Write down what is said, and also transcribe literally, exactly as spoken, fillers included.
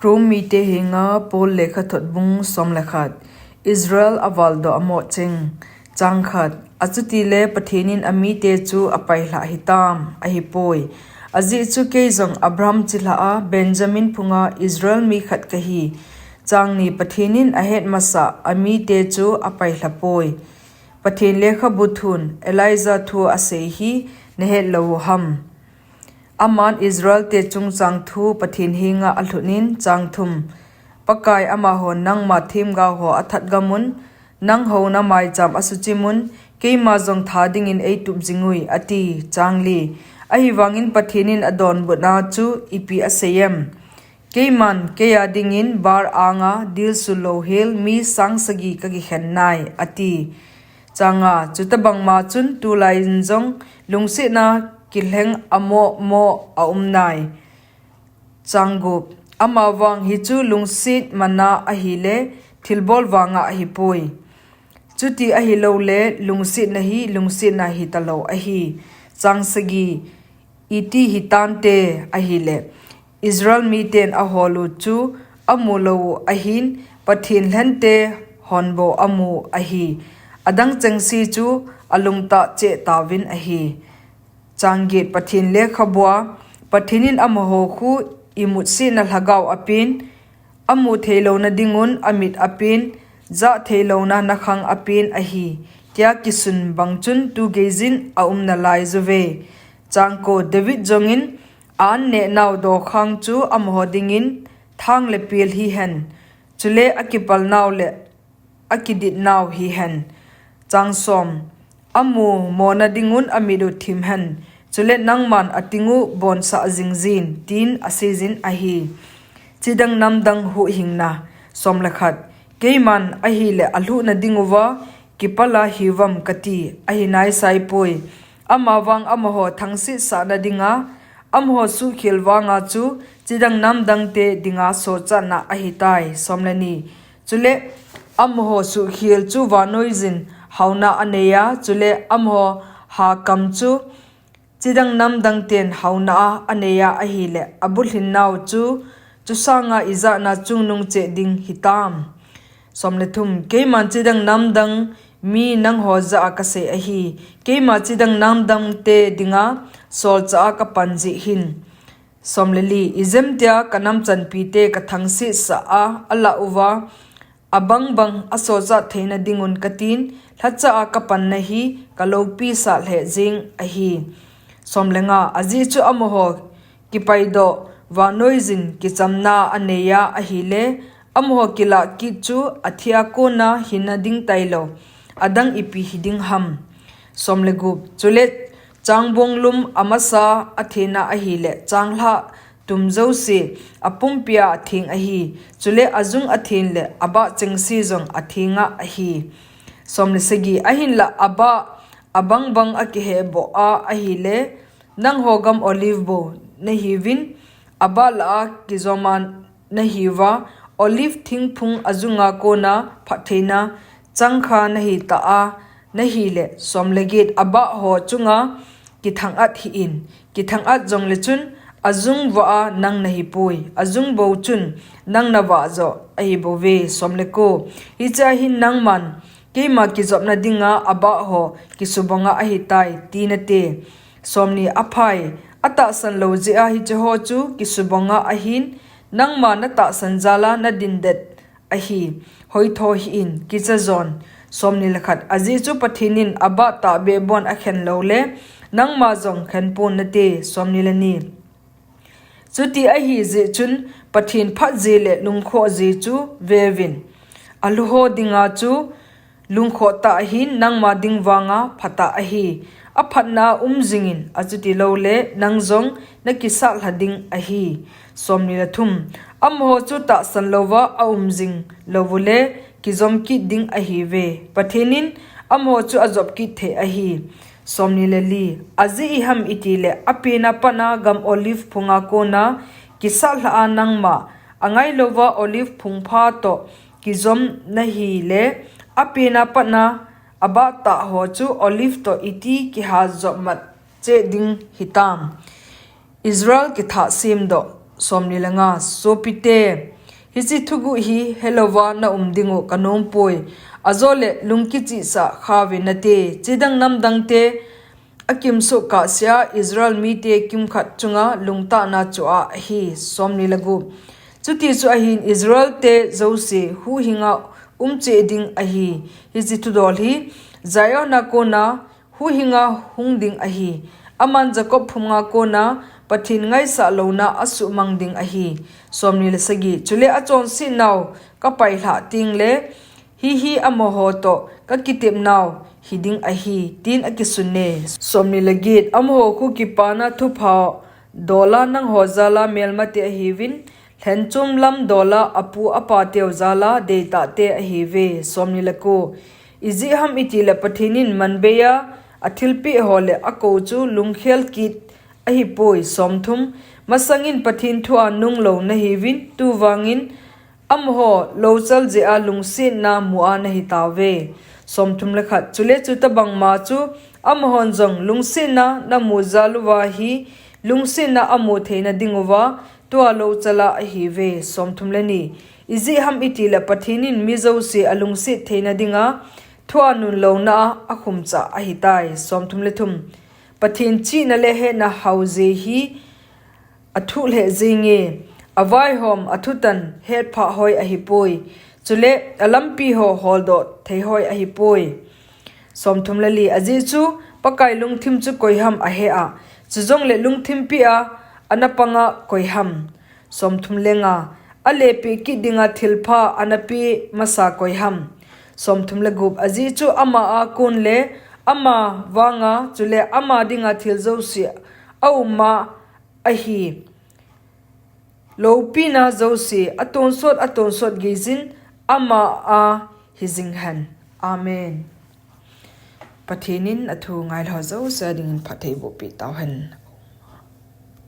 Rom mite henga Paul lekhathot bung som le khat. Israel avaldoh amoh cheng. Chang khat. Achutile Pathen in amite chu apailhah hitam, ahipoi. Ajeh chu kei jong Abraham chilhah a Benjamin phunga Israel mi khat kahi. Chang ni. Pathen in ahet masah amite chu apailha poi. Pathen lekhabu thun Elijah thu asei hi nahet lou u ham? Aman Israel te chungchang thu Pathen henga alhut in. Chang thum. Pakai amahon nangma themgao ho athat gamun, nang houna maicham asuchimun, keima jong tha dingin eitup jingui, ati. Chang li. Ahivangin Pathen in adonbutna chu ipi asei em? Keiman keia dingin Baal anga dilsu louhel mi sang sagi kakikhen nai, ati. Chang nga. Chutobangma chun tulai in jong lungsetna kilheng amoh moh aum nai. Chang gup. Amavang hichu lungset mana ahile thilbol vanga ahipoi. Chuti ahiloule lungsetna hi lungsetna hitalou ahi. Chang sagi. Iti hitante ahile, Israel miten ahol u chu amu lou u ahin, Pathen lhente hon bou amu ahi. Adang chengse chu alungtah cheh tauvin ahi. Chang get. Pathen lekhabua, Pathen in amaho khu imutsetna lhagao apen, amu theilouna dingun amit apen, jah theilouna nakhang apen ahi, tia kisun bang chun tugeijin aum nalai juve. Chang ko. David jongin, an nehnau dokhang chu amaho dingin thang le pel hihen, chule akipalnau le akiditnau hihen. Chang som. Amu mona dingun amit u thim hen, chule nangman ating u bonsah jingjin, tin aseijin ahi. Chidang namdang huhhingna. Som le khat. Keiman ahile alhuhna dinguva kipala hiuvam kati, ahi naisaipoi. Amavang amaho thangsetsahna dinga, amaho suhkhel vanga chu chidang namdangte dinga sochatna ahitai. Som le ni. Chule amaho suhkhel chu vannoiyin haona aneiya, chule amaho hakam chu chidang namdangten haona a aneiya ahile, abulhinnau chu chusanga ijatna chungnung cheh ding hitam? Som le thum. Keiman chidang namdang mi nangho jah a kasei ahi, keima chidang namdangte dinga solchah a kapan jeh hin. Som le li. Ijemtia kanamchanpite kathangsetsah a alah uva, abangbang asochat theina dingun katin, lhacha a kapanna hi kaloupisah lheh jeng ahi. Som le nga. Ajeh chu amaho kipaidoh vannoiyin kichamna aneiya ahile, amaho kilah kit chu athia kona hina ding tailou, adang ipi hiding ham? Som le gup. Chule changbong lum amasa athena ahile, changlhah tum jouse apumpia atheng ahi, chule ajung athen le abah chengse jong athenga ahi. Som le sagi. Ahinla abah abangbang akiheboh a ahile, nangho gam olive bou nahiuvin, abah lah a kijoma nahiuva, olive thingphung ajunga kona phattheina changkha nahitah a nahile, som le get, abah ho chunga kithangat hih in, kithangat jongle chun ajung vah a nang nahipoi, ajung bou chun nang navah joh ahibouve. Som le ko. Hichea hin nangman keima kijopna dinga abah ho kisubonga ahitai, tinate. Som ni. Aphai, atahsan lou jeh a hicheho chu kisubonga ahin, nangma natahsan jal a nadindet ahi, hoitho hih in, kicha jon. Som ni le khat. Ajeh chu Pathen in abah tahbeh bon akhen loule, nangma jong khenpon nate. Som ni le ni. Chuti ahijeh chun Pathen phatji le lungkhohji chu veuvin, alhuho dinga chu lungkhoh tah ahin, nangma ding vanga phatah ahi. Aphatna a um jingin, achuti loule nang jong nakisatlha ding ahi. Som ni le thum. Amaho chu tahsan louva aum jing lou ule kijom kit ding ahiuve. Pathen in amaho chu ajop kit thei ahi. Som ni le li. Ajeh iham itile, apen a pat a gam olive phunga kona kisatlha a nangma angailouva olive phungpha toh kijom nahile, apen a pat a abah tah ho chu olive toh iti kihajopmat cheh ding hitam? Israel kithah semdoh. Somni le nga, sopite, hiche thuguh hi helouva na um ding u ka nompoi. Ajole lungkichihsah khauve nate, chidang namdang te akimsuh kahsea Israel mite kimkhat chunga lungtahna chu a ahi. Somni le gup, chuti chu ahin Israel te jouse huhhinga umcheh ding ahi. Hiche thudol hi Zion a kona huhhinga hung ding ahi. Aman Jacob phunga kona Pathen ngaisah louna asuhmang ding ahi. Somni le sagi, chule achonsetnau ka pailhah tengle, hihi amaho toh ka kitepnau hiding ahi, tin akisunne. Somni le get, amaho khu kipana thupha dola nangho jala melmate ahiuvin, lhenchom lam dola apu apateu jala deitahte ahiuve. Somni le ko, ijeh ham itile Pathen in manbeiya athilpeh ho le akou chu lungkhel kit ahipoi. Somthum, masangin Pathen thua nunglou nahiuvin, tuvangin amaho louchal jeh a lungsetna mu a nahitauve. Somthum le khat, chule chutobangma chu amahon jong lungsetna namu jal uva hi lungsetna amu theina dinguva tua louchal a ahiuve. Somthum le ni, ijeh ham itile Pathen in mi jouse alungset theina dinga thua nunlouna a akhumchah ahitai. Somthum le thum, Pathen chihna le hetna hao jeh hi athuh lheh jenge, avaihom athutan hetphah hoi ahipoi, chule alampi ho holdoh thei hoi ahipoi. Somthum le li, ajeh chu Pakai lungthim chu koiham ahea, chujongle lungthim peh a ana panga koiham? Somthum le nga, alepeh kit dinga thilpha ana pe masa koiham? Somthum le gup, ajeh chu ama a kon le ama vanga chule ama dinga thil jouse auma ahi. Loupina jouse atonsot atonsot geiyin ama a hijing hen. Amen. Pathen in athu ngailhah jouse dingin phatthei bohpeh tauhen.